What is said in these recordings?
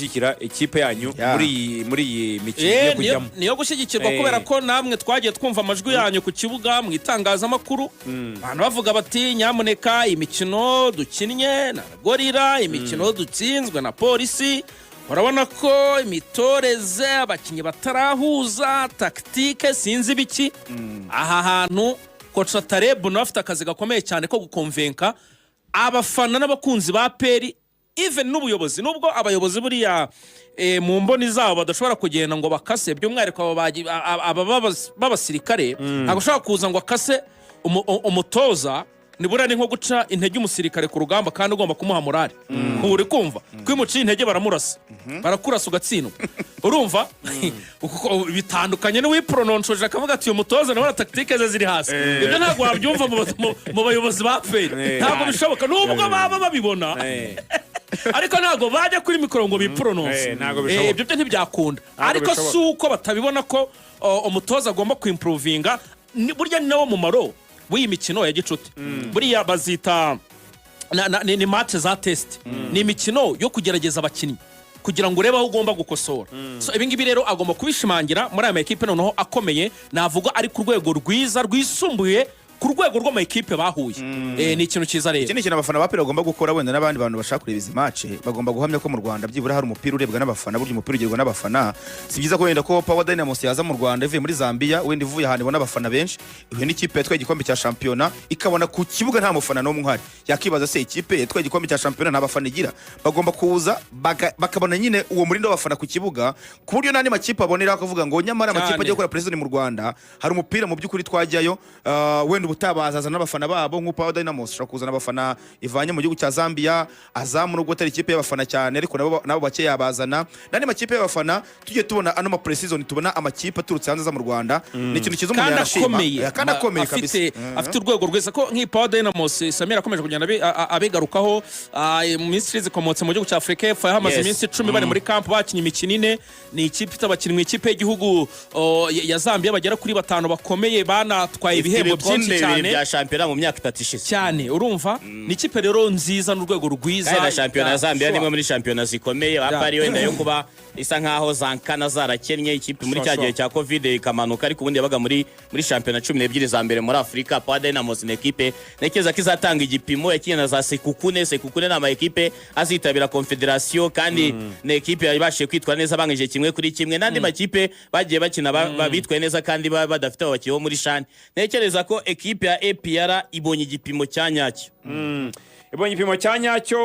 gushyigikira ikipe yanyu muri iyi mikino igiye kujyamo. Niyo gushyigikirwa, kubera ko namwe twagiye twumva amajwi yanyu ku kibuga, mu itangazamakuru, abantu bavuga bati: "Nyamuneka, imikino dukinnye na Gorilla, imikino dutsinzwe na Polisi, urabona ko imitoreze, abakinnyi batarahuza tactique, sinzi ibiki." Aha hantu coach Taleb nawe afite akazi gakomeye cyane ko gukonvenka abafana n'abakunzi ba APR, even n'ubuyobozi, nubwo abayobozi buriya mu mboni zabo badashobora kugenda ngo bakase, by'umwihariko aba b'abasirikare ntabwo ushobora kuza ngo akase umutoza. Nibura ni nko guca intege umusirikare ku rugamba kandi ugomba kumuha morale. Ubu uri kumva ko iyo umuciye intege baramurasa, barakurasa ugatsindwa. Urumva kuko bitandukanye n'uwiporononshoje akavuga ati: "Uyu mutoza nawe tactique ze ziri hasi." Ibyo ntabwo wabyumva mu bayobozi ba APR, ntabwo bishoboka, nubwo baba babibona, ariko ntabwo bajya kuri mikoro ngo biporononse. Ntabwo bishoboka. Ibyo byo ntibyakunda. Ntabwo Ariko bishoboka. si uko batabibona ko umutoza agomba kwimprovinga. Burya ni nawo mumaro w'iyi mikino ya gicuti. Buriya bazita ni match za test, ni imikino yo kugerageza abakinnyi kugira ngo urebe aho ugomba gukosora. So ibi ngibi rero agomba kubishimangira muri aya makipe noneho akomeye, navuga ari ku rwego rwiza rwisumbuye ku rwego rw'amakipe bahuye. Ni ikintu cyiza rero. Ikindi kintu abafana ba APR bagomba gukora, wenda n'abandi bantu bashaka kureba izi match, bagomba guhamya ko mu Rwanda byibura hari umupira urebwa n'abafana. Burya umupira ugerwa n'abafana. Si byiza ko wenda ko Power Dynamos yaza mu Rwanda ivuye muri Zambia, wenda ivuye ahantu ibona abafana benshi, ihuye n'ikipe yatwaye igikombe cya shampiyona, ikabona ku kibuga nta mufana n'umwe uhari, yakibaza: "Se ikipe yatwaye igikombe cya shampiyona nta bafana igira?" Bagomba kuza bakabona nyine uwo murindo w'abafana ku kibuga, ku buryo n'andi makipe abonera akavuga ngo nyamara amakipe agiye gukora pre-season mu Rwanda, hari umupira mu by'ukuri twajyayo. Wenda ubutaha bazaza n'abafana babo, nk'uko Power Dynamos ishobora kuzana abafana ivanye mu gihugu cya Zambia. Azam, nubwo atari ikipe y'abafana cyane, ariko nabo bake yabazana, n'andi makipe y'abafana. Tujye tubona ano ma pre-season, tubona amakipe aturutse hanze aza mu Rwanda, ni ikintu cyiza umuntu Kandi yanashima. akomeye. Kandi akomeye kabisa. Afite urwego rwiza, ko nk'iyi Power Dynamos, Samir akomeje kugenda abigarukaho, mu minsi ishize ikomotse mu gihugu cya Afurika y'Epfo, yahamaze iminsi 10 bari muri camp, bakinnye imikino ine. Ni ikipe ifite abakinnyi mu ikipe y'igihugu ya Zambia bagera kuri batanu bakomeye, banatwaye Ifite ibihembo ibikombe byinshi 2 cyane. bya shampiyona mu myaka 3 ishize. Cyane. Urumva ni ikipe rero nziza n'urwego rwiza. Kandi na shampiyona ya Zambia ni imwe muri shampiyona zikomeye. APR wenda yo kuba isa nkaho zankana zarakennye ikipe muri cya gihe cya Covid ikamanuka, ariko ubundi yabaga muri shampiyona 12 za mbere muri Afurika. Power Dynamos ni ekipe ntekereza ko izatanga igipimo. Yakinnye na za Sekhukhune. Sekhukhune ni ama ekipe azitabira Confederation, kandi ni ekipe yabashije kwitwara neza, bangije 1-1 n'andi makipe bagiye bakina bitwaye neza kandi badafite abakinnyi bo muri CHAN. Ntekereza ko ekipe ya APR ibonye igipimo cya nyacyo. Ibonye igipimo cya nyacyo,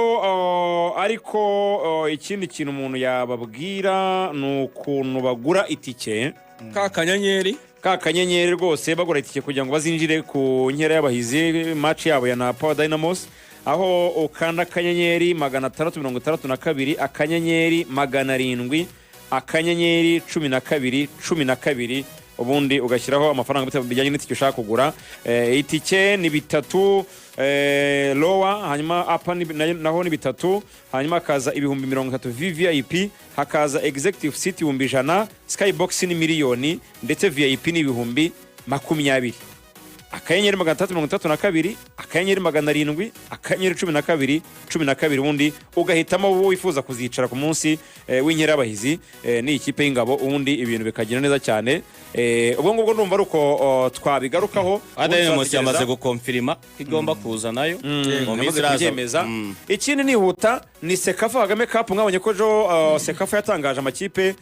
ariko ikindi kintu umuntu yababwira ni ukuntu bagura itike. Ka kanyenyeri. Ka kanyenyeri rwose, bagura itike kugira ngo bazinjire ku nkera y'abahizi, match yabo ya na Power Dynamos, aho ukanda *662 *700 *12 12, ubundi ugashyiraho amafaranga bitewe bijyanye n'itike ushaka kugura. Itike ni bitatu lower, hanyuma upper naho ni bitatu, hanyuma hakaza 30,000 VVIP, hakaza executive seat 100,000, skybox ni miliyoni, ndetse VIP ni 20,000. *662 *700 *12 12, ubundi ugahitamo wowe wifuza kuzicara ku munsi w'inkera y'abahizi n'iyi kipe y'Ingabo, ubundi ibintu bikagenda neza cyane. Ubwo ngubwo ndumva ari uko twabigarukaho. Ubundi Dynamos tuzategereza. yamaze gukonfirima ko igomba kuza nayo mu minsi Yamaze iraza. kubyemeza. Ikindi nihuta ni CECAFA Kagame Cup. Mwabonye ko ejo CECAFA yatangaje amakipe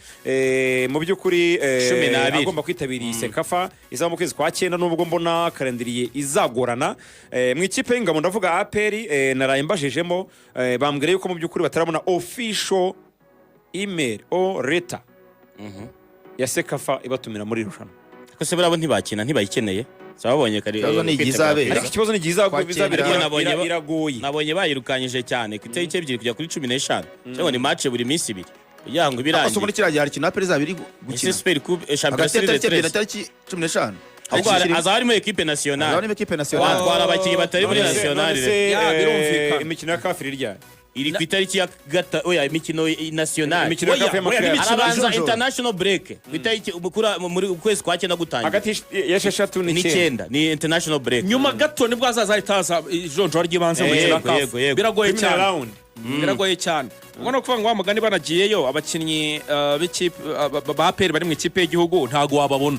mu by'ukuri 12. agomba kwitabira iyi CECAFA izaba mu kwezi kwa cyenda, nubwo mbona calendrier izagorana. Mu ikipe y'Ingabo, ndavuga APR, naraye mbajijemo, bambwira yuko mu by'ukuri batarabona official email or letter ya CECAFA ibatumira muri iri rushanwa. Ko se burabo ntibakina, ntibayikeneye? Babonye kare. Ikibazo ni igihe izabera. Ariko ikibazo ni igihe Kwa izabera, cyenda. iragoye. Nabonye bayirukanyije cyane ku itariki 2 kujya kuri 15, cyangwa ni match buri minsi 2 kugira ngo Ariko se ibirangiye. muri kiriya gihe hari ikintu APR izaba iri Ese gukina Super Coupe, shampiyona hagati ya tariki 2 na 13? tariki 15? Ahubwo hazaba harimo ekipe nationale. Hazaba harimo ekipe nationale. Watwara abakinnyi batari muri nationale. None se, Ya, birumvikana. imikino ya CAF iri ryari? Iri ku itariki ya gata, oya, imikino nationale. Imikino ya Oya, CAF oya, y'amakipe. n'imikino Harabanza Jonjoro. international break ku itariki muri ukwezi kwa cyenda gutangira. Hagati ya 6 n'icyenda. N'icyenda ni international break. Nyuma gato nibwo hazaza hahita haza ijonjora ry'ibanze mu mukino wa Yego, CAF. yego, yego. Biragoye Preliminary cyane. round. Biragoye cyane. Ubwo ni ukuvuga ngo wa mugani banagiyeyo, abakinnyi b'ikipe ba APR bari mu ikipe y'igihugu ntabwo wababona.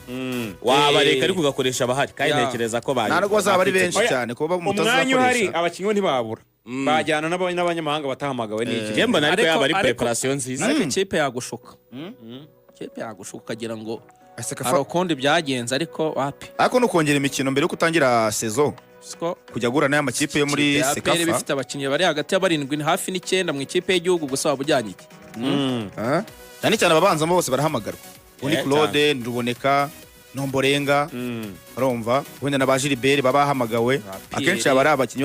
Wabareka ariko ugakoresha abahari, kandi ntekereza ko Nta nubwo bazaba ari benshi Oya, cyane kuba umwanya uhari, mutazakoresha. abakinnyi bo ntibabura, bajyana n'abanyamahanga batahamagawe n'iki. Njye mbona ariko yaba ari Ariko- preparation nziza. Ariko ikipe yagushuka ukagira ngo hari ukundi byagenze, ariko wapi. Ariko ni ukongera imikino mbere yuko utangira saison, Siko kujya guhura n'aya makipe yo muri ikipe ya APR CECAFA. ifite abakinnyi bari hagati ya barindwi hafi n'icyenda mu ikipe y'igihugu gusa, waba ujyanye iki? Ah? Cyane cyane ababanzamo bose barahamagarwa, undi Claude Ruboneka, Nomborenga, urumva wenda na ba Gilbert baba bahamagawe. Pierre. Akenshi aba ari abakinnyi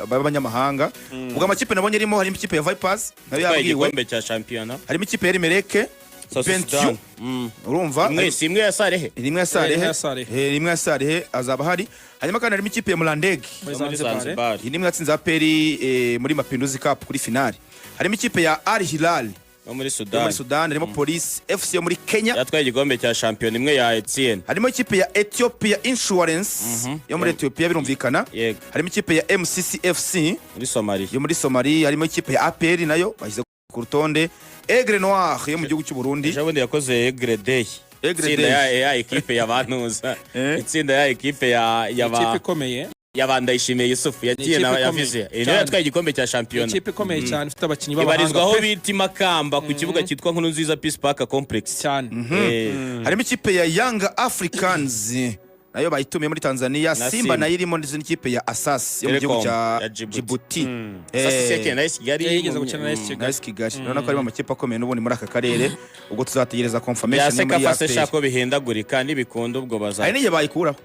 b'abanyamahanga. Ubwo amakipe nabonye arimo, harimo ikipe ya Vipers nayo Yatwaye yabwiwe, igikombe cya shampiyona. harimo ikipe ya Rimereke South Bentiu. Sudan. Urumva Imwe si imwe ya Sarehe? Rimwe ya Sarehe. Rimwe ya Sarehe. Rimwe ya Sarehe azaba ahari. Hanyuma kandi harimo ikipe ya Mlandege. Muri Yo muri Zanzibar. Zanzibar. Iyi ni imwe yatsinze APR muri Mapinduzi Cup kuri finale. Harimo ikipe ya Al Hilal yo muri yo Sudan. muri Sudan. Harimo Police FC yo muri Kenya. Yatwaye igikombe cya shampiyona, imwe ya Etienne. Harimo ikipe ya Ethiopia Insurance yo muri Ethiopia, birumvikana. Yego. Harimo ikipe ya MCC FC muri Somalia. yo muri Somalia. Harimo ikipe ya APR nayo bashyize ku rutonde, Aigle Noir yo mu gihugu cy'u Burundi. Ejo bundi yakoze Aigle Day. Aigle Itsinda Day. ya ekipe ya bantuza, itsinda ya ekipe ya Ikipe ba ikomeye. ya ba Ndayishimiye Yusuf yagiye Ikipe na ikomeye yavize. Niyo cyane. yatwaye igikombe cya shampiyona. Ikipe ikomeye cyane, ifite abakinnyi b'abahanga Ibarizwaho pe. bita Imakamba ku kibuga cyitwa Nkuru Nziza Peace Park Complex. Cyane. Harimo ikipe ya Young Africans nayo bayitumiye muri Tanzania. Na Simba Simba. nayo irimo, ndetse n'ikipe ya Asas yo mu gihugu Telecom cya ya Djibouti. Djibouti. Sasa yakina na AS Kigali. Yigeze gukina na AS Kigali. AS Kigali. Urabona ko harimo amakipe akomeye n'ubundi muri aka karere. Ubwo tuzategereza Bya confirmation yo muri CECAFA se APR. shaka ko bihindagurika, nibikunda ubwo baza. Hari n'igihe bayikuraho,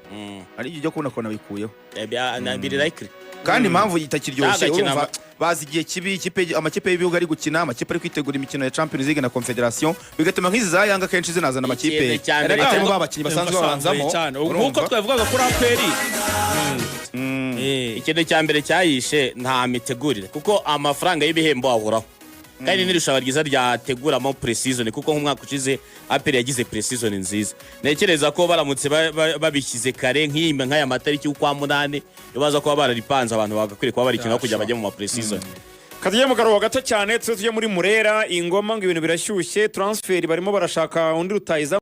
hari igihe ujya kubona ukabona bayikuyeho. Biri likely. Kandi impamvu itakiryoshye, Cyagakina urumva bazi igihe kibi amakipe y'ibihugu ari gukina, amakipe ari kwitegura imikino ya Champions League na Confederation, bigatuma nk'izi za Yanga kenshi zinazana amakipe Ikintu cya mbere atarimo cyane- ba bakinnyi basanzwe babanzamo. Cyane, nk'uko Urumva? twabivugaga kuri APR. Ikintu cya mbere cyayishe nta mitegurire, kuko amafaranga y'ibihembo ahoraho, kandi n'irushanwa ryiza ryateguramo pre-season, kuko nk'umwaka ushize APR yagize pre-season nziza. Ntekereza ko baramutse babishyize kare nk'iyi nk'aya matariki y'ukwa munani, iyo baza kuba bararipanze, abantu bagakwiriye kuba barikina kugira bajye mu ma pre-season. Katujye mu karuhuko gato cyane, tuze tujye muri Murera ingoma ngo ibintu birashyushye, transfer barimo barashaka undi rutayizamu.